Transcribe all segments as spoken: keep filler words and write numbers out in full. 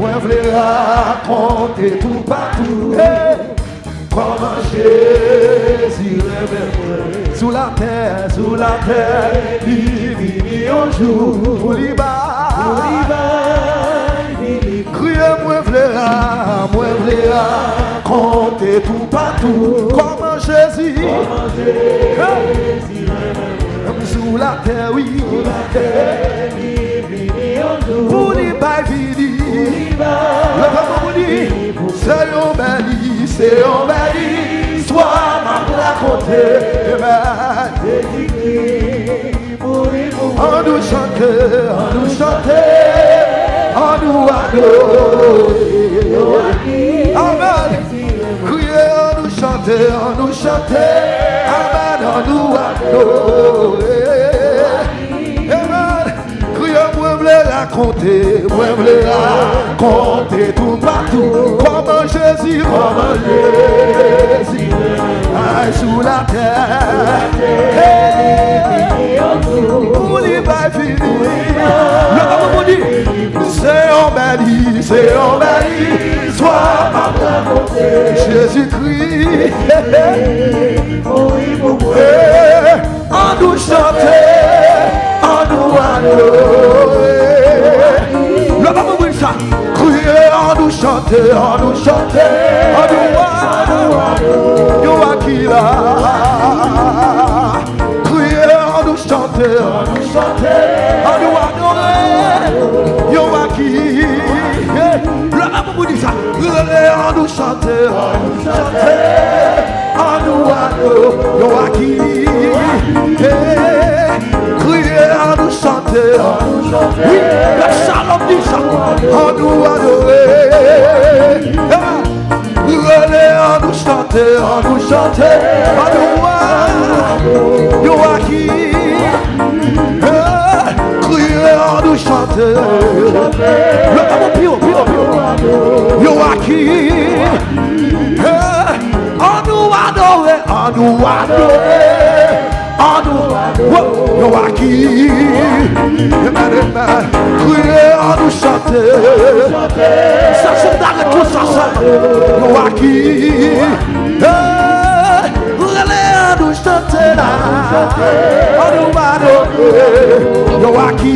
Mwen vle rakonte toupatou, hey, kòman Jezi renmen mwen. Sou latè, sou latè, li vini yon jou pou li bay, pou li bay, vini. Kriye, mwen vle ra, mwen vle rakonte toupatou kòman Jezi, kòman Jezi, hey, renmen mwen. Sou latè, wi, sou latè, li vini yon jou pou li bay vini. Leve men pou di, se yon bèl, se yon bèl istwa m ap rakonte. Amen. Jezikri mouri pou mwen. Ann nou chante, ann nou chante, ann nou adore. Amen. Kriye, ann nou chante, ann nou chante. Amen, ann nou adore. Amen. Kriye, mwen vle rakonte, mwen vle rakonte toupatou kòman Jezi, kòman Jezi ay sou latè. Hey! Pou li bay vini. Leve men pou di, se yon bèl, se yon bèl istwa m ap rakonte. Jezikri. Hey! Ann nou chante, ann nou adore. Leve men pou di sa. Kriye, ann nou chante, ann nou chante, ann nou adore. Yo a ki la. Kriye, ann nou chante, ann nou chante, ann nou adore. Yo a ki. Leve men pou di sa. Rele, ann nou chante, ann nou chante, ann nou adore. Yo a ki. Hey, kriye, ann nou chante. Wi, pèp Shalom di sa. Ann nou adore. Hey, rele, ann nou chante, ann nou chante, ann nou adore. Yo a ki. Hey, kriye, ann nou chante. Leve men pi wo, pi wo, pi wo. Yo a ki. Hey, ann nou adore, ann nou adore. Ann nou, wo, yo a ki. Amen, amen. Kriye, ann nou chante. Sa se ta ret konsa sèlman. Yo a ki. Hey, rele, ann nou chante la. Ann nou adore. Yo a ki.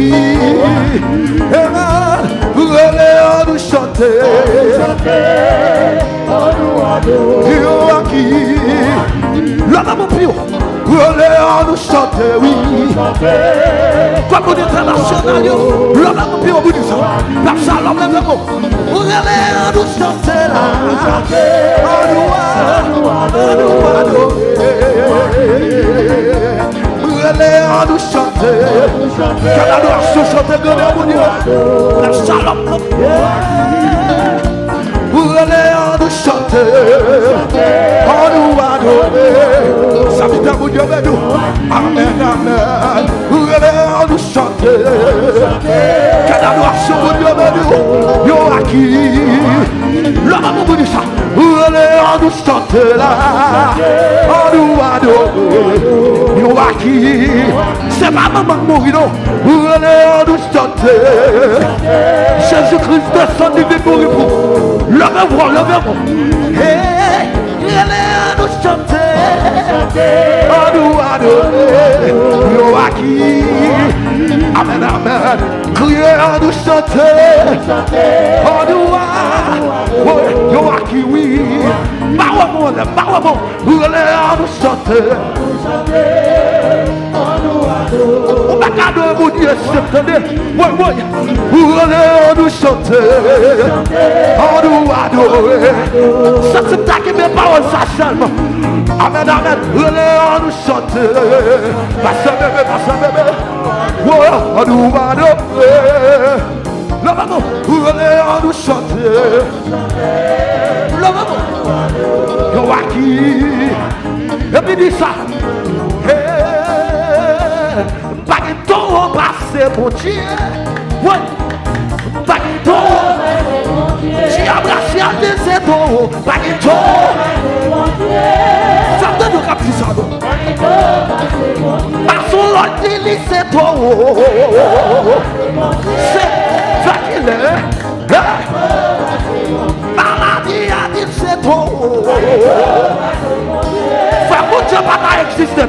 Amen. Rele, ann nou chante. Yo a ki. Leve men pi wo. Rele, ann nou chante, wi. Kòm nou entènasyonal yo, leve men pi wo pou di sa. Pèp Shalom, leve men. Rele, ann nou chante la. Ann nou adore. Rele, ann nou chante. Kè adorasyon chante grandè Bondye. Pèp Shalom, non. Rele, ann nou chante, ann nou adore. Sèvitè Bondye beni w. Amen, amen. Rele, ann nou chante. Kè adorasyon Bondye beni w. Yo a ki. Leve men pou di sa. Rele, ann nou chante la. Ann nou adore. Yo a ki. Se pa manman k mouri non. Rele, ann nou chante. Jezikri desann, li vin mouri pou. Leve vwa w, leve vwa w. Hey, rele, ann nou chante. Ann nou adore. Yo a ki. Amen, amen. Kriye, ann nou chante. Ann nou a. Woy, yo a ki wi. Pa wè mwen anlè, pa wè mwen. Rele, ann nou chante. Ou pa ka adore Bondye senp, tande. Woy, woy. Rele, ann nou chante. Ann nou adore. Santi m ta kenbe pawòl sa sèlman. Amen, amen. Rele, ann nou chante. Pastè Bebe, pastè Bebe. Woy, ann nou adore. Leve men, rele, ann nou chante. Leve men. Yo a ki. Epi di sa. Hey, m pa gen towo pase Bondye. Woy. M pa gen towo. Dyab rasyal de se towo. M pa gen towo. Sa m tande w k ap di sa non. Pa sou lòt ki li se towo. Se sa ki lè. Hey!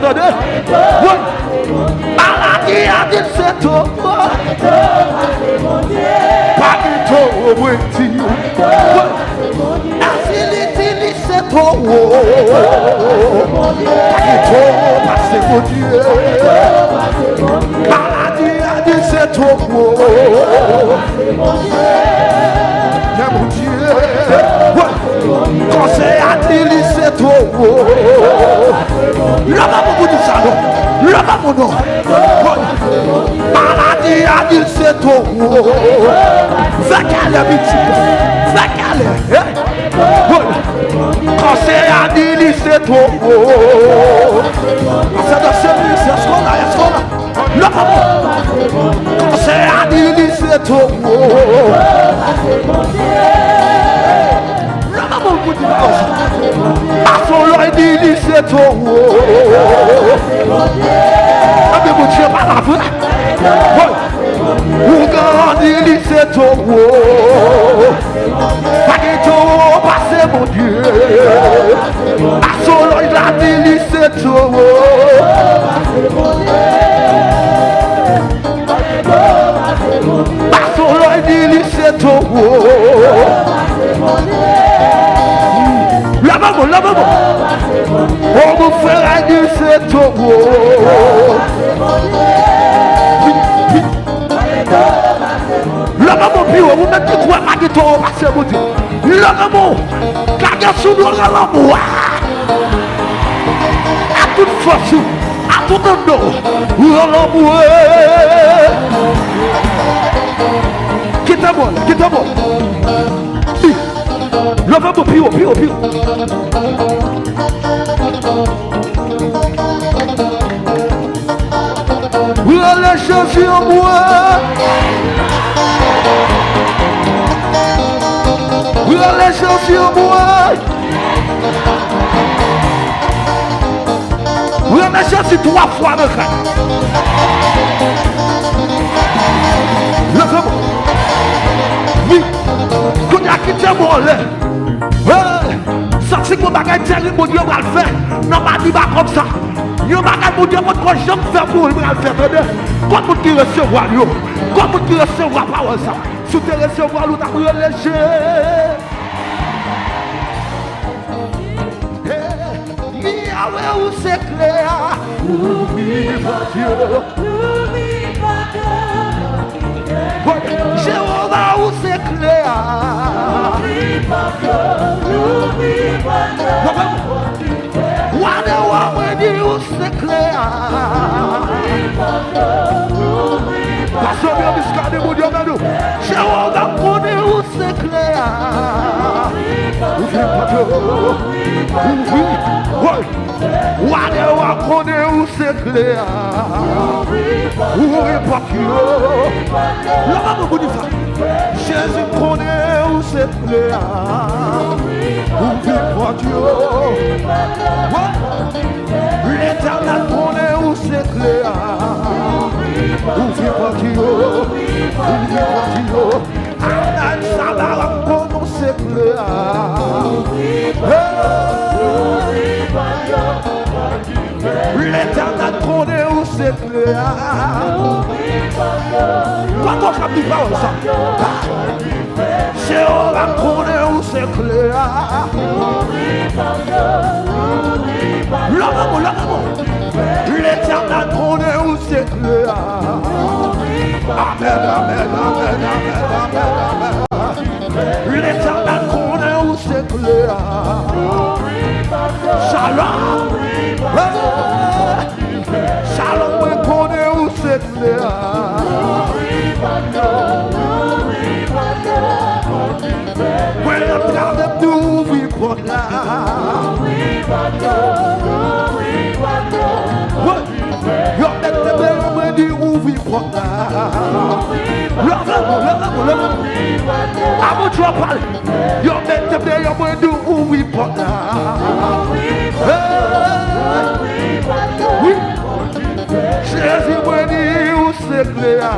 Tande? Wi. Maladi a di l se towo. Pa gen towo, mwen di. Wi. Èske li di li se towo? Pa gen towo pase Bondye. Maladi a di se towo. Gen Bondye. Wi. Konsèy a di li se towo. Leve men w pou di sa non. Leve men w non. Wi. Maladi a di se towo. Fè kalè pitit. Fè kalè. Eh. Wi. Konsèy a di li se towo. Pastè Dosely, èske w la? Èske w la? Leve men w. Konsèy a di li se towo. Leve men w pou di pawòl sa. Mason Loy di li se towo. Ebyen, Bondye pa la vre. Wi. Ougan di li se towo. Pa gen towo pase Bondye. Mason Loy la di li se towo. Mason Loy di li se towo. Leve men w, leve men w. Ogou Feray di se towo. Leve men w pi wo, ou menm ki kwè pa gen towo pase Bondye. Leve men w. Lage sou nou, rele lanmou a. A tout fòs ou, a tout anndan ou, rele lanmou a. Kite mwen, kite mwen. Leve men w pi wo, pi wo, pi wo. Rele Jezi anmwe. Rele Jezi anmwe. Rele Jezi twa fwa nan kay. Leve men w. Wi. Kounye a kite mwen anlè. Hey! Santi gon bagay tèrib Bondye pral fè nan Madiba kòmsa. Yon bagay Bondye potko janm fè pou ou, li pral fè, tande. Konbyen moun ki resevwa l yo? Konbyen moun ki resevwa pawòl sa? Si w te resevwa l, ou t ap rele Jezi. Hey! Yawe, ou se kle a. Ou vivan, Dye. Jewova, ou se kle a. Wa dè wa, mwen di ou se kle a. Pastè Miskaden, Bondye beni w. Jewova, m konnen ou se kle a. Ou vin pòt yo. Ou vin. Woy. Wa dè wa, konnen ou se kle a. Ouvri pòt yo. Lè m ap di sa. Jezi, m konnen ou se kle a. Ouvri pòt yo. Woy. Letènèl, konnen ou se kle a. Ouvri pòt yo. Ouvri pòt yo. Anay Saba, m konnen ou se kle a. Hey! Letènèl, konnen ou se kle a. Pa konn ap di pawòl sa. Jewova, konnen ou se kle a. Lè m ap di, lè m ap di. Letènèl, konnen ou se kle a. Amèn, amèn, amèn, amèn, amèn, amèn. Letènèl, konnen ou se kle a. Shalom. Hey! Shalom, mwen konnen ou se kle a. Mwen antre avèk nou, ouvri pòt la. Woy! Yo met tenten deyò, mwen di ouvri pòt la. Leve nou, leve nou, leve nou. A Bondye w ap pale. Yo met tenten deyò, mwen di ouvri pòt la. Hey! Wi. Jezi, mwen di ou se kle a.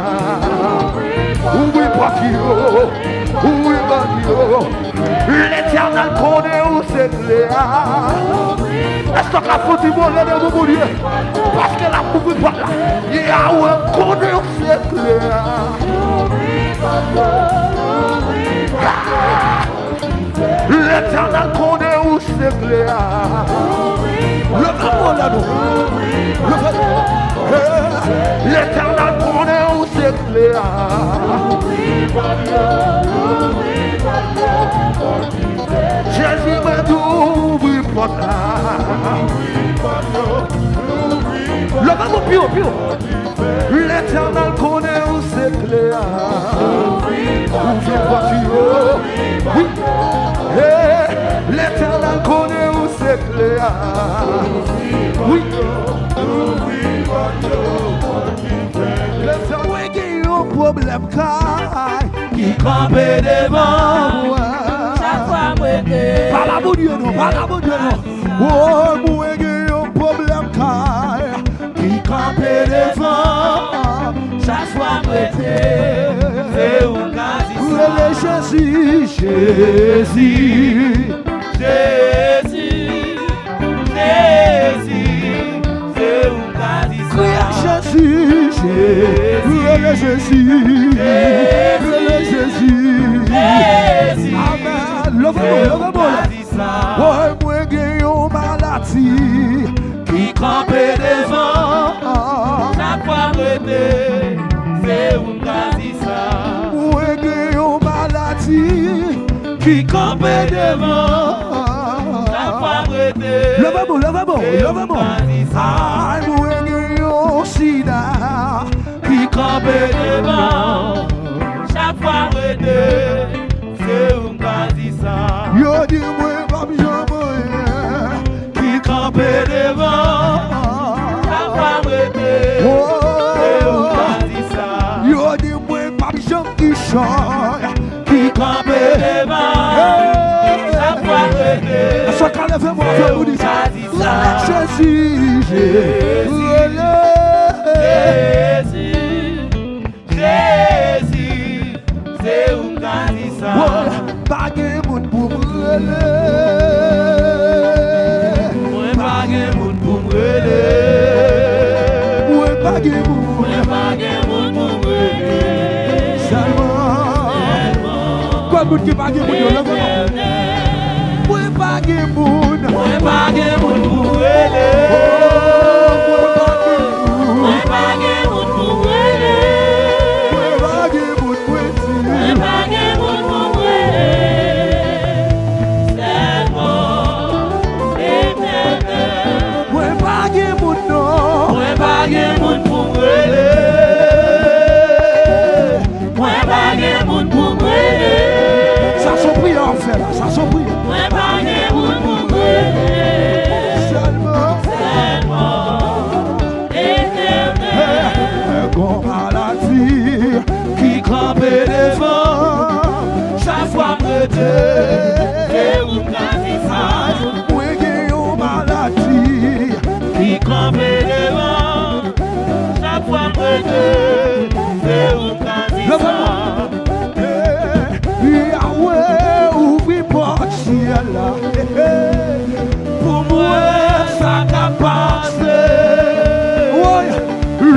Ouvri pòt yo. Ouvri pòt yo. Letènèl konnen ou se kle a. Sa k ap fouti vole devan Bondye. Paske l ap ouvri pòt la. Yahweh konnen w se kle a. Letènèl konnen ou se kle a. Leve men w la non. Leve. Hey, Letènèl konnen ou se kle a. Jezi mwen tou ouvri pòt la. Leve men w pi wo, pi wo. Letènèl konnen ou se kle a. Ouvri pòt yo. Wi. Hey, Letènèl konnen ou se kle a. Wi. Letènèl, mwen gen yon pwoblèm kay ki kanpe devan mwen. Chak fwa mwen te. Pa la Bondye non, pa la Bondye non. Oh, mwen gen yon pwoblèm kay ki kanpe devan. Chak fwa m rete, se ou m ka di sa. Rele Jezi, Jezi. Jezi, Jezi, se ou m ka di sa. Kriye Jezi, Jezi. Rele Jezi. Jezi. Rele Jezi. Jezi. Amèn. Leve men w, leve men w. Woy, mwen gen yon maladi ki kanpe devan. Chak fwa m rete, se ou m ka di sa. Mwen gen yon maladi ki kanpe devan. Chak fwa m rete, leve men w, leve men w, se ou m ka di sa. Ay, mwen gen yon sida ki kanpe devan. Chak fwa m rete, se ou m ka di sa. Yo di mwen p ap janm anyen ki kanpe devan. Chak fwa m rete, oh, se ou m ka di sa. Yo di mwen p ap janm kichòy ki kanpe devan. Hey. Chak fwa m rete, èske w ka leve men w avè m pou di sa? Jezi, Jezi, rele. Jezi, Jezi, se ou m ka di sa. Woy, pa gen moun pou m rele. Mwen pa gen moun pou m rele. Mwen pa gen moun. Mwen pa gen moun pou m rele. Sèlman. Sèlman. Konbyen moun ki pa gen moun yo, leve men w. Mwen pa gen moun. Mwen pa gen moun pou m rele. Oh, mwen pa gen moun. Mwen pa gen moun pou m rele. Mwen pa gen moun mwen di. Mwen pa gen moun pou m rele. Sèlman Letènèl. Mwen pa gen moun non. Mwen pa gen moun pou m rele. Mwen pa gen moun pou m rele. Sa se yon priyè w ap fè la, sa se yon priyè. Mwen pa gen moun pou m rele. Sèlman. Sèlman Letènèl. Hey, gon maladi ki kanpe devan. Chak fwa m rete, se ou m ka di sa. Mwen gen yon maladi ki kanpe devan. Chak fwa m rete, se ou m ka di sa. Leve men w. Hey, Yahweh, ouvri pòt syèl la. Hey, hey. Pou m wè sa k ap pase. Woy,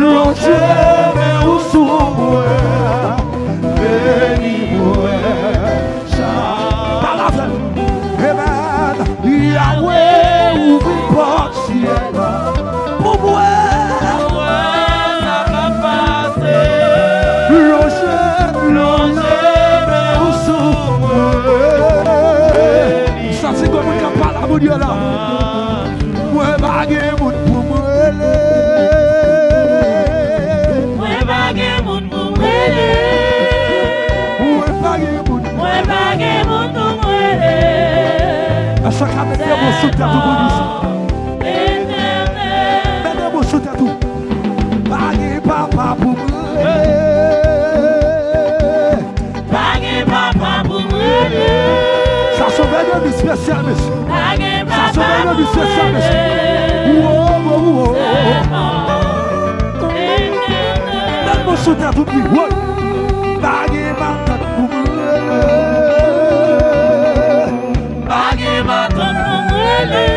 lonje men w sou mwen. Beni mwen. Pale avè l. Amen. Yahweh, ouvri pòt syèl la pou mwen. Pou mwen, sa k ap pase. Lonje, lonje men w sou mwen. Santi gon moun k ap pale a Bondye la. Mwen pa gen moun pou m rele. Mwen pa gen moun pou m rele. Mwen pa gen moun. Mwen pa gen moun pou m rele. Èske w ka mete men w sou tèt ou pou di sa? Etènèl. Mete men w sou tèt ou. Pa gen papa pou m rele. Pa gen papa pou m rele. Sa se yon vèdèm espesyal, mesye. Pa gen papa pou m rele. Sa se yon vèdèm espesyal, mesye. Wo, wo, wo. Sèlman Etènèl. Mete men w sou tèt ou, pi wo. Pa gen matant pou m rele. Pa gen matant pou m rele.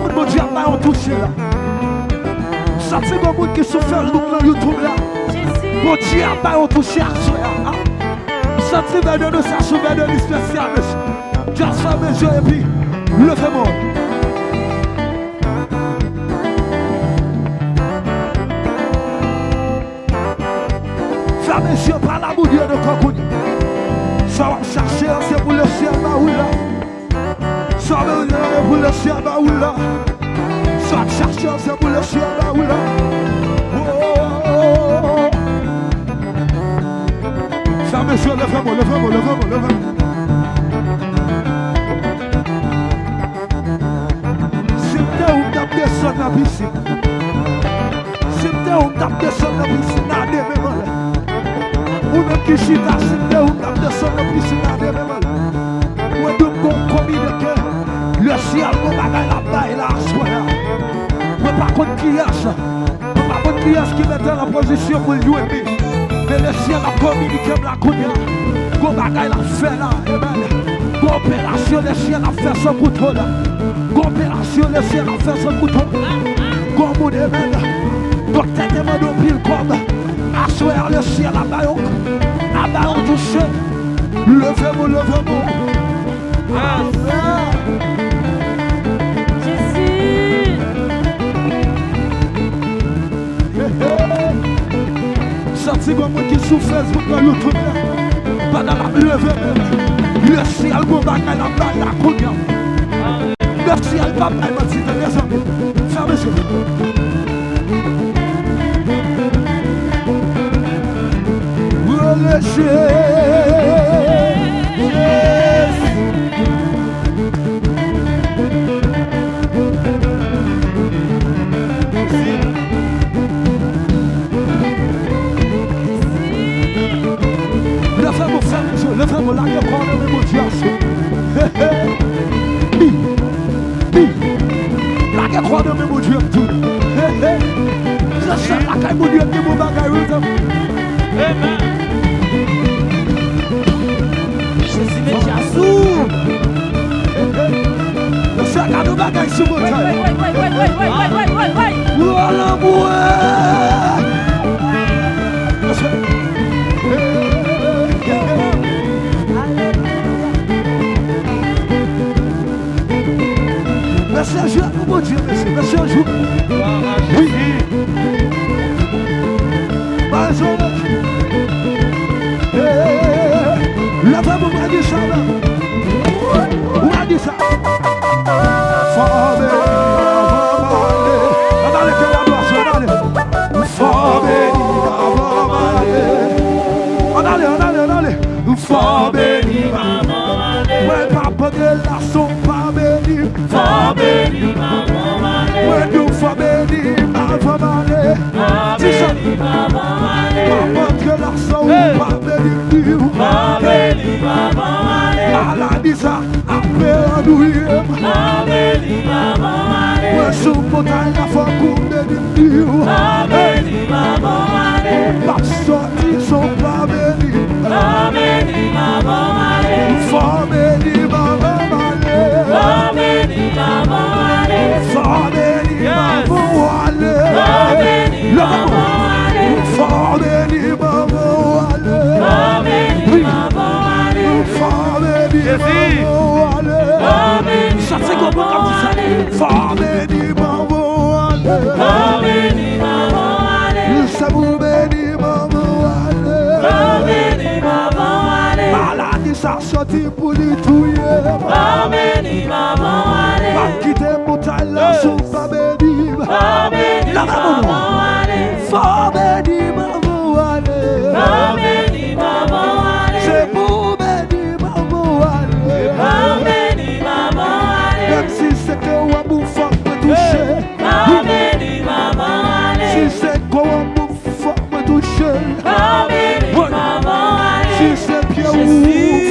Bondye ap bay yon touche la. M santi gon moun ki sou Facebook, nan YouTube la. Bondye ap bay yon touche aswè a. M santi vè de nou sa sou vè de li espesyal, mesye. Just fèmen je w epi leve men w. Fèmen je w, pale a Bondye nan kò kounye a. Sa w ap chache an, se pou lesyèl ba ou l la. Sa w ap chache an, se pou lesyèl ba ou l la. Sa w ap chache an, se pou lesyèl ba ou l la. Oh. Fèmen je w, leve men w, leve men w, leve men w, leve men w. Si m te ou, m t ap desann nan pisin. Si m te ou, m t ap desann nan pisin nan, de men m anlè. Ou menm ki chita, si m te ou, m t ap desann nan pisin nan, de men m anlè. Mwen di w, m gon kominike. Lesyèl gon bagay l ap bay la aswè a. Mwen pa konn kiyès. Mwen pa konn kiyès ki mete l an pozisyon pou l jwenn li. Men lesyèl ap kominike m la kounye a. Gon bagay l ap fè la. Amen. Gon operasyon lesyèl ap fè san kouto la. Gon operasyon lesyèl ap fè san kouto. Gon moun, amen. Doktè te mande w pil kòb. Aswè a, lesyèl ap ba yo, ap ba yo touche. Leve men w, leve men w. Amen. Jezi. Hey, hey. Santi gon moun ki sou Facebook, nan YouTube la. Pandan l ap leve men l, lesyèl gon bagay l ap bay la kounye a. Lesyèl p ap bay manti, tande zanmi. Fèmen je w. Rele Jezi. Leve men w, fèmen je w, leve men w, lage kò w nan men Bondye aswè. Hey, hey. Bi, bi. Lage kò w nan men Bondye, m di w. Hey, hey. Se sèl lakay Bondye ki bon bagay, wi, zanmi. Amen. Jezi met djaz sou. Mesye, gade yon bagay sou montann. Wè lanmou. Mesye. Mesye, jwe pou Bondye, mesye. Mesye, jwe. Wi. Bay zòrèy. Hey, leve pou mwen di sa la. Ou a di sa. Fò beni m avan m ale. Ann ale, ke ladorasyon, ann ale. Fò beni m avan m ale. Ann ale, ann ale, ann ale. Fò beni m avan m ale. Mwen pa pote lason, fò beni m. Fò beni m avan m ale. Mwen di w fò beni m avan m ale. Di sa. Pa pote lason, fò beni m, di w. Fò beni m avan m ale. Maladi sa ap epanouye m. Fò beni m avan m ale. Mwen sou montay la, fòk ou beni m, di w. Fò beni m avan m ale. M ap sòti san fò beni m. Fò beni m avan m ale. Fò beni m avan m ale. Fò beni m avan m ale. Fò beni m avan w ale. Fò beni m avan w ale. Fò beni m avan w ale. Fò beni m avan w ale. Fò beni m avan w ale. Jezi. Fò beni m avan w ale. Fò beni m avan w ale. Fò beni m avan w ale. Fò beni m avan w ale. Se pou beni m avan w ale. Fò beni m avan w ale. Maladi sa sòti pou li touye m. Fò beni m avan w ale. Pa kite montay la sou, fò beni m. Fò beni m avan w ale. Fò beni m avan w ale. Fò beni m avan w ale. Se pou beni m avan w ale. Fò beni m avan w ale. Menm si se kò w ap bout, fòk mwen touche. Fò beni m avan w ale. Si se kò w ap bout, fòk mwen touche l. Fò beni m avan w ale. Si se pye w,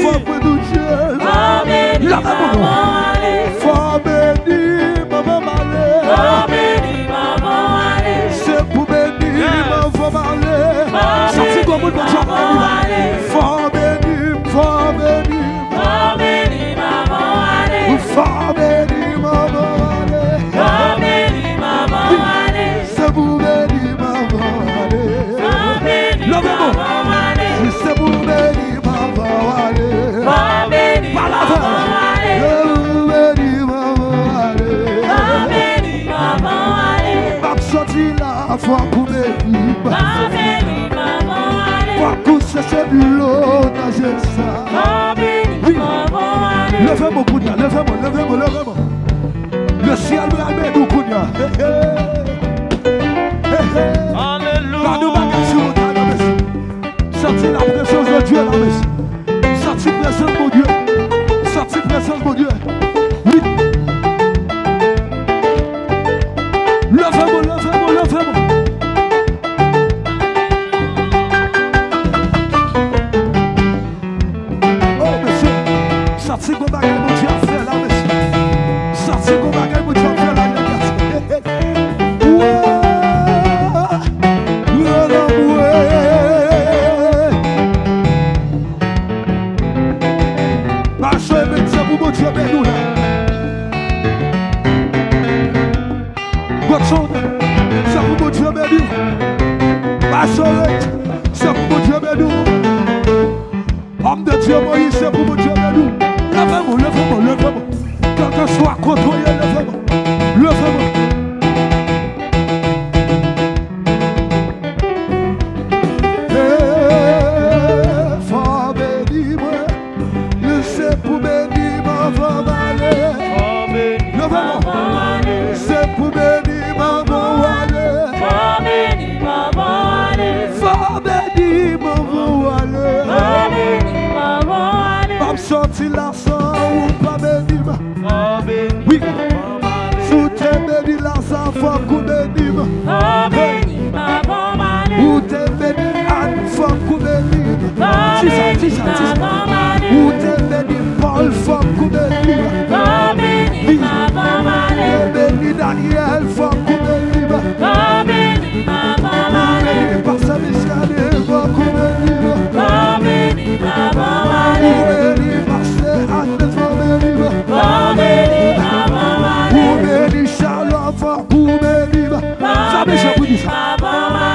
fòk mwen touche l. Fò beni m avan w ale. Fò beni m avan m ale. Fò Sila fòk ou beni m. Fòk ou chèche dlo nan je sa. Wi. Leve men w kounye a, leve men w, leve men w, leve men w. Lesyèl pral beni w kounye a. Hey, hey. Hey, hey. Alelouya. Gade yon bagay sou montagne la, mesye. Santi la présence de Dieu la, mesye. Santi prezans Bondye. Santi prezans Bondye. Wi. Leve men w, leve men w, leve men w. Oh, mesye. Santi gon bagay Bondye ap fè la, mesye. Santi gon bagay Bondye ap fè la, mesye. Hey, hey. Wè, wè, wè. Pastè, se pou Bondye beni w la. Gòtson, se pou Bondye beni w. Pastè, se pou Bondye beni w. Homme de Dieu Moïse, se pou Bondye beni w. Leve men w, leve men w, leve men w. Kèlkeswa kote w ye, leve men w. Leve men w. Hey, fò beni mwen. Se pou beni m anvan m ale. Leve men w. Se pou beni m anvan w ale. Fò beni m anvan w ale. Fò beni m anvan w ale. Fò beni m anvan w ale. M ap sòti la san ou pa beni m. Wi. Si w te beni Laza, fòk ou beni m. Fò beni m anvan m ale. Ou te beni Ann, fòk ou beni m. Fò beni m anvan m ale. Ou te beni Pòl, fòk ou beni m. Fò beni m anvan m ale. Ou te beni Danyèl, fòk ou beni m. Fò beni m anvan m ale. Ou beni Pastè Miskaden, fòk ou beni m. Fò beni m anvan m ale. Ou beni Pastè Agnes, fò beni m. Fò beni m anvan m ale. Ou beni Shalom, fòk ou beni m. Sa bezwen pou di sa.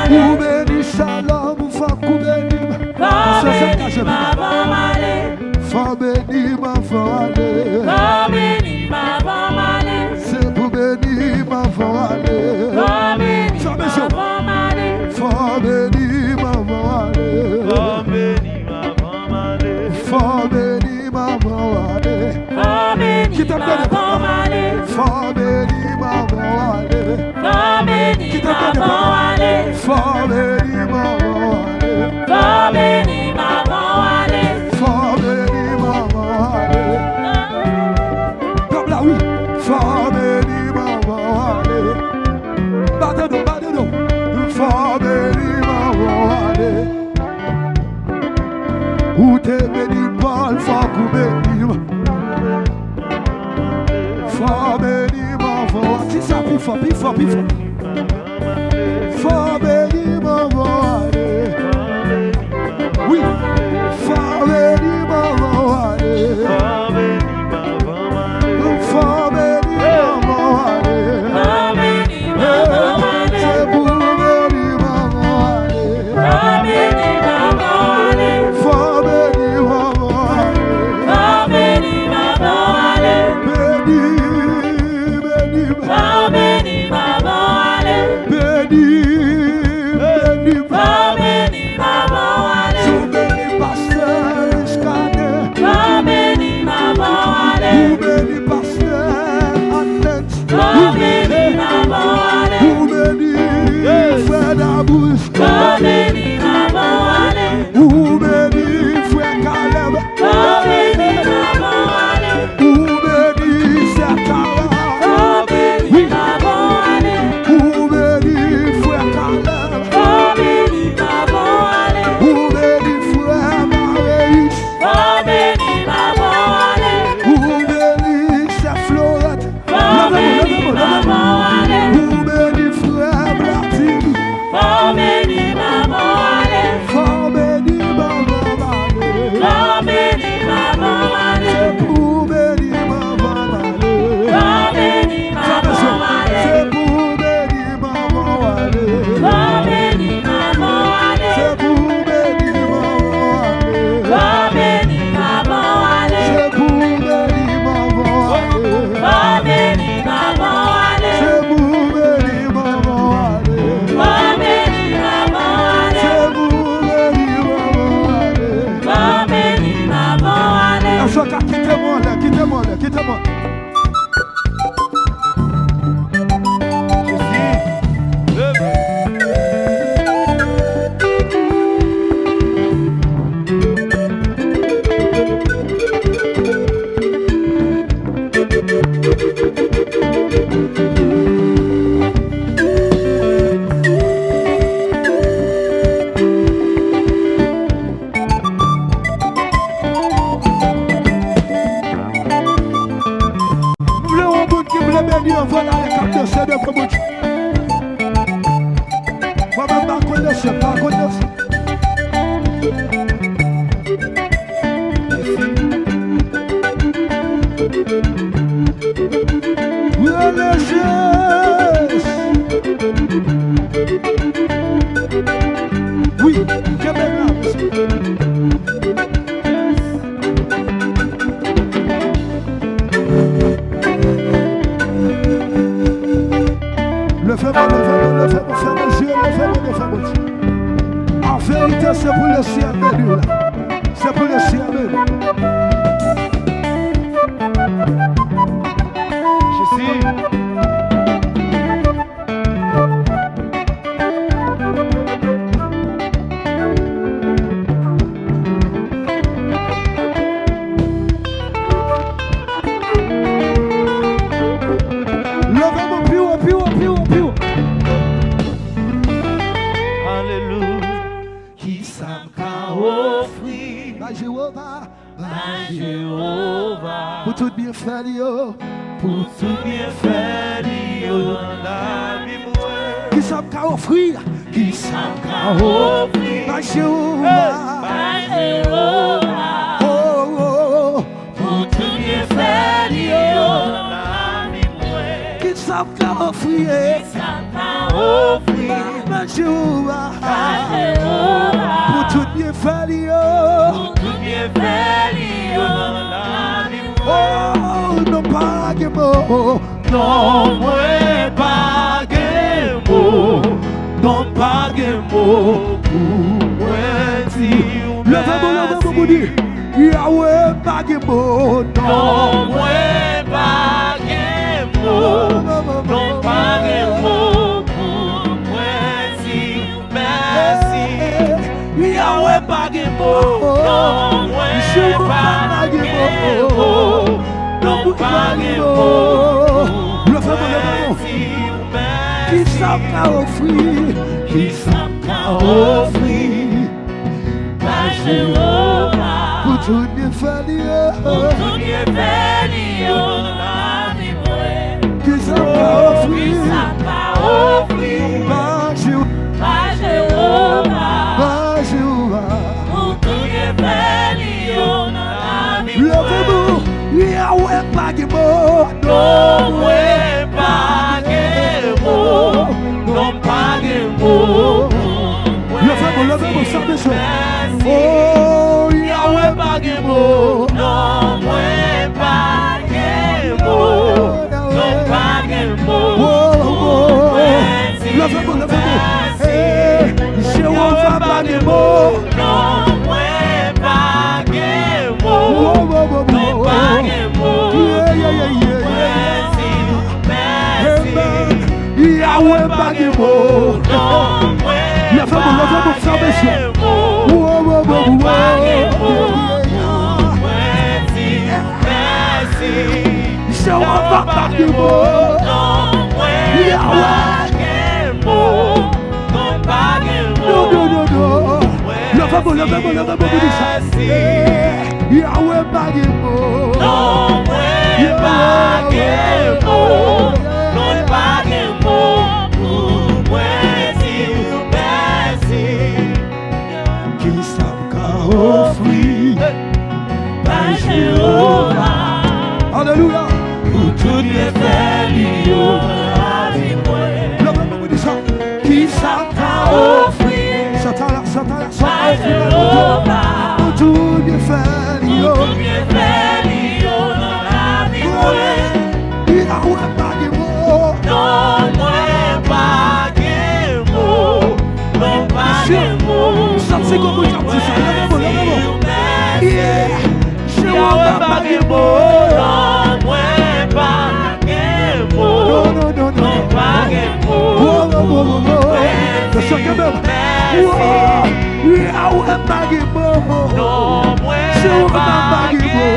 Ou beni Shalom, fòk ou beni m. Fò beni m anvan m ale. Fò beni m anvan m ale. Fò beni m anvan m ale. Se pou beni m anvan m ale. Fò beni m anvan m ale. Fò beni m anvan m ale. Fò beni m anvan m ale. Fò beni m anvan w ale. Fò beni m anvan w ale. Fò beni m anvan w ale. Fò beni m anvan w ale. Fò beni m anvan w ale. Fò beni m anvan w ale. Fò beni m anvan w ale. Gòb la, wi. Fò beni m anvan w ale. Bat do, bat do. Fò beni m anvan w ale. Ou te beni Pòl, fòk ou beni m. Fò beni m anvan w ale. Di sa pi fò, pi fò, pi fò. Fò beni m anvan w ale. Wi. Fò beni m anvan w ale. Fò beni m anvan w ale. Fò beni m anvan w ale. Se pou beni m anvan w ale. Fò beni m anvan w ale. Fò beni m anvan w ale. Fò beni m anvan w ale. Beni, beni m. Fò beni m anvan w Devan Bondye. Mwen menm, m pa konn nan syèl, m pa konn nan syèl. Rele Jezi. Wi, kenbe la, mesye. Leve men, leve men, leve men, fèmen je yo, leve men, leve men. An verite, se pou lesyèl beni w la. Se pou lesyèl beni. Jezi. Leve men pi wo, pi wo, pi wo, pi wo. Alelouya. Kisa m ka ofri bay Jewova? Bay Jewova. Pou tout byenfè li yo. Pou tout byenfè li yo nan lavi mwen. Kisa m ka ofri? Kisa m ka ofri? Bay Jewova. Bay Jewova. Oh, oh, oh. Pou tout byenfè li yo nan lavi mwen. Kisa m ka ofri? Kisa m ka ofri? Bay Jewova. Bay Jewova. Pou tout byenfè li yo. Pou tout byenfè li yo nan lavi mwen. Oh, non pa gen mo. Non, mwen pa gen mo. Non, m pa gen mo pou mwen di w mèsi. Leve men, leve men pou di, Yawe, m pa gen mo, non. Non, mwen pa gen mo. Non, m pa gen mo pou mwen di w mèsi. Yawe, m pa gen mo. Non, mwen pa gen mo. Non, m pa gen mo. Leve men, leve men. Kisa m ka ofri? Kisa m ka ofri? Bay Jewova. Pou tout byenfè li yo. Pou tout byenfè li yo nan lavi mwen. Kisa m ka ofri? Kisa m ka ofri? Bay Jewo-, bay Jewova. Bay Jewova. Pou tout byenfè li yo nan lavi mwen. Leve men, Yawe, m pa gen mo. Non, mwen pa gen mo. Non, m pa gen mo. Leve men, leve men, sa mesye. Oh, Yawe, m pa gen mo. Non, mwen pa gen mo. Non, m pa gen mo. Oh, oh, oh. Leve men, leve men. Hey, Jewova, m pa gen mo. Non, mwen pa gen mo. Oh, oh, oh, oh. Non, m pa gen mo. Yeah, yeah, yeah, yeah, yeah. Mèsi, mèsi. Amen. Yawe, m pa gen mo. Non, mwen pa gen mo. Leve men, leve men, frè, mesye. Oh, oh, oh, oh. Non, m pa gen mo. Mèsi, mèsi. Jewova, m pa gen mo. Non, mwen pa gen mo. Non, m pa gen mo. Non, non, non, non. Leve men, leve men, leve men pou di sa. Yawe, m pa gen mo. Non, mwen pa gen mo. Non, m pa gen mo pou mwen di w mèsi. Kisa m ka ofri bay Jewova? Alelouya. Pou tout byenfè li yo nan lavi mwen. Leve men pou di sa. Kisa m ka ofri? Sa ta la, sa ta la, sa ta la. Bay Jewova. Pou tout byenfè li yo. Pou tout byenfè li yo nan lavi mwen. Yawe, m pa gen mo. Non, mwen pa gen mo. Non, m pa gen mo. Santi kòman y ap di sa. Leve men, leve men. Yeah. Jewova, m pa gen mo. Non, mwen pa gen mo. Non, non, non, non. Non, m pa gen mo. Wo, wo, wo, wo, wo. Mesye, kenbe m. Wo. Yawe, m pa gen mo. Non, mwen pa gen mo.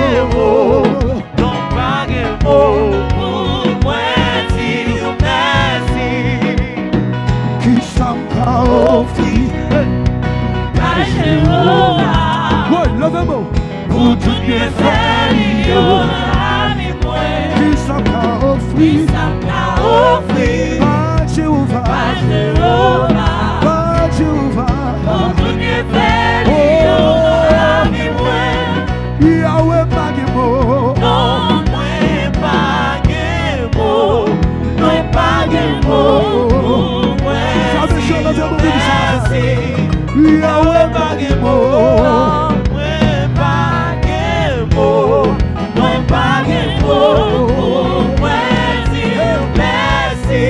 Jewova. Pou tout byenfè li yo nan lavi mwen. Yahweh, m pa gen mo. Non, mwen pa gen mo. Mwen pa gen mo pou mwen di w mèsi. Yahweh, m pa gen mo. Non, mwen pa gen mo. Mwen pa gen mo pou mwen di w mèsi.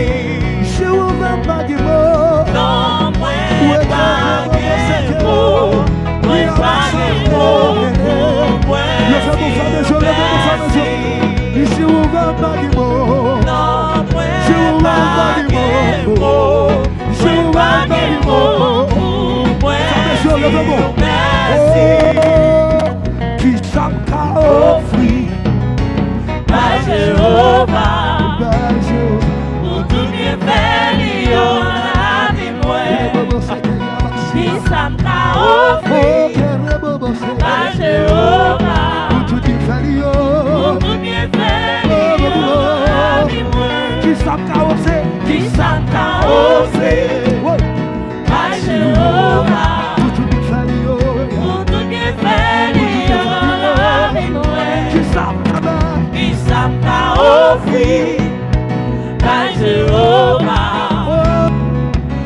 Jewova, m pa gen mo. Non, mwen pa gen mo. Mwen pa gen mo pou mwen di w mèsi. Jewova, m pa gen mo. Non, mwen pa gen mo. Mwen pa gen mo pou mwen di w mèsi. Kisa m ka ofri bay Jewova, bay Jewova, pou tout byenfè li yo nan lavi mwen? Kisa m ka ofri bay Jewova, pou tout byenfè li yo, pou tout byenfè li yo nan lavi mwen? Kisa m ka ofri? Kisa m ka ofri? Bay Jewova, pou tout byenfè li yo, pou tout byenfè li yo nan lavi mwen. Kisa m ka bay? Kisa m ka ofri bay Jewova,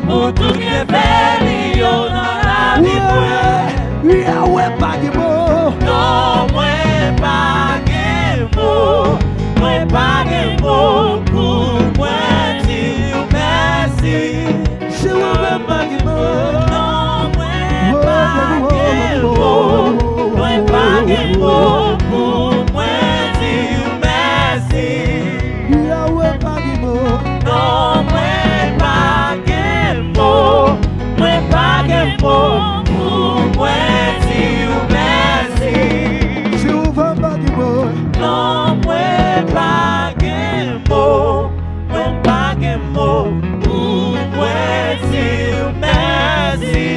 pou tout byenfè li yo nan lavi mwen? Yahweh, pa gen mo. Non, mwen pa gen mo. Mwen pa gen mo pou mwen di w mèsi. Jewova, m pa gen mo. Non, mwen pa gen mo. Mwen pa gen mo pou mwen di w mèsi. Yahweh, m pa gen mo. Non, mwen pa gen mo. Mwen pa gen mo pou mwen di w mèsi. Jewova, m pa gen mo. Non, mwen pa gen mo. Mwen pa gen mo pou mwen di w mèsi.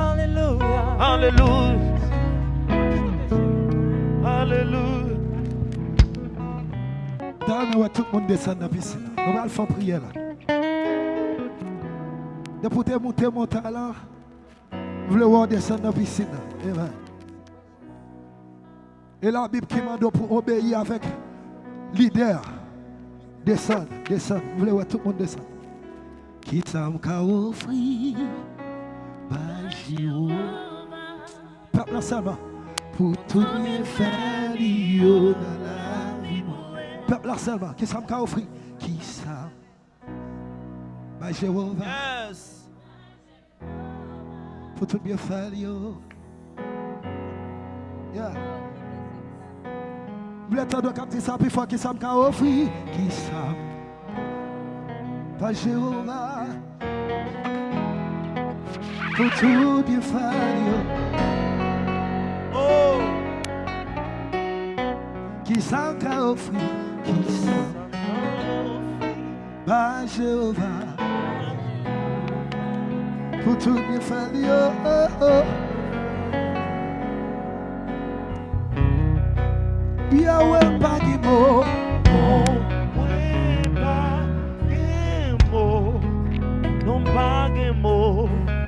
Alelouya. Alelouya. Alelouya. Talè mwen wè tout moun desann nan pisin nan. Nou pral fè yon priyè la. Depi w te moute montay la, m vle wè w desann nan pisin nan. Amen. E Labib ki mande w pou obeyi avèk lide a. Desann, desann. M vle wè tout moun desann. Kisa m ka ofri bay Jewova? Pèp la sèlman. Pou tout byenfè li yo nan lavi mwen. Pèp la sèlman. Kisa m ka ofri? Kisa m bay Jewova? Yes. Pou tout byenfè li yo. Yeah. M vle tande w k ap di sa pi fò. Kisa m ka ofri? Kisa m bay Jewova? Pou tout byenfè li yo. Oh. Kisa m ka ofri? Kisa m bay Jewova? Pou tout byenfè li yo. Yahweh, m pa gen mo. Non, mwen pa gen mo. Non, m pa gen mo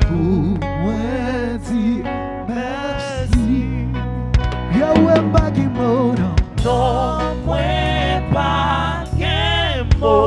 pou mwen di mèsi. Yahweh, m pa gen mo, non. Non, mwen pa gen mo.